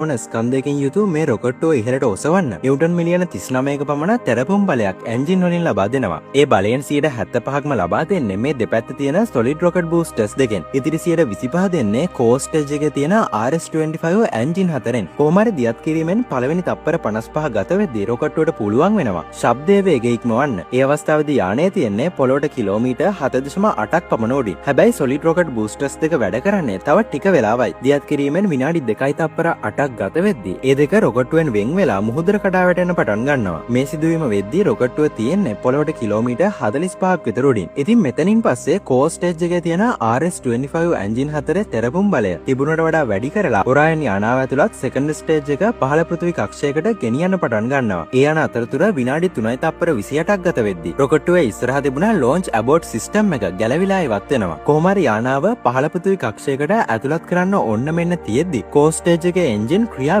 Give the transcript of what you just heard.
වන ස්කන්ධයකින් යුතු මේ රොකට්ටුව ඉහළට ඔසවන්න නිව්ටන් මිලියන 39ක පමණ තෙරපුම් බලයක් එන්ජින් වලින් ලබා දෙනවා. ඒ බලයෙන් 75%ක්ම ලබා දෙන්නේ මේ දෙපැත්තේ තියෙන සොලිඩ් රොකට් බූස්ටර්ස් දෙකෙන්. ඉතිරි 25% දෙන්නේ කෝ ස්ටේජ් එකේ තියෙන RS-25 engine හතරෙන්. කොහොම හරි දියත් කිරීමෙන් පළවෙනි තප්පර 55 ගත වෙද්දී රොකට්ටුවට පුළුවන් වෙනවා ශබ්දයේ වේගය ඉක්මවන්න. ඒ අවස්ථාවේදී යානය තියෙන්නේ පොළොවට කිලෝමීටර් 7.8ක් පමණ උඩින්. හැබැයි සොලිඩ් රොකට් බූස්ටර්ස් දෙක වැඩ කරන්නේ තව ටික වෙලාවයි. දියත් කිරීමෙන් විනාඩි 2 තප්පර 8ක් ගත වෙද්දී ඒ දෙක රොකට්ටුවෙන් වෙන් වෙලා මුහුදට කඩා වැටෙන්න පටන් ගන්නවා. මේ සිදුවීම වෙද්දී රොකට්ටුව තියෙන්නේ පොළොවට කිලෝමීටර් 45ක් විතර උඩින්. ඉතින් මෙතනින් පස්සේ කෝ ස්ටේජ් එකේ තියෙන RS-25 engine හතරේ තෙරපුම් බලය තිබුණට වඩා වැඩි කරලා ඔරයන් යානාව ඇතුළත් සෙකන්ඩ් ස්ටේජ් එක පහළ පෘථිවි කක්ෂයකට ගෙනියන්න පටන් ගන්නවා. ඒ යන අතරතුර විනාඩි 3 තප්පර 28ක් ගත වෙද්දී රොකට්ටුවේ ඉස්සරහ තිබුණ ලොන්ච් ඇබෝට් සිස්ටම් එක ගැලවිලා ඉවත් වෙනවා. කොහොම හරි යානාව පහළ පෘථිවි කක්ෂයකට ඇතුළත් කරන්න ඔන්න මෙන්න තියෙද්දි කෝ ස්ටේජ් එකේ එන්ජින් ක්‍රියා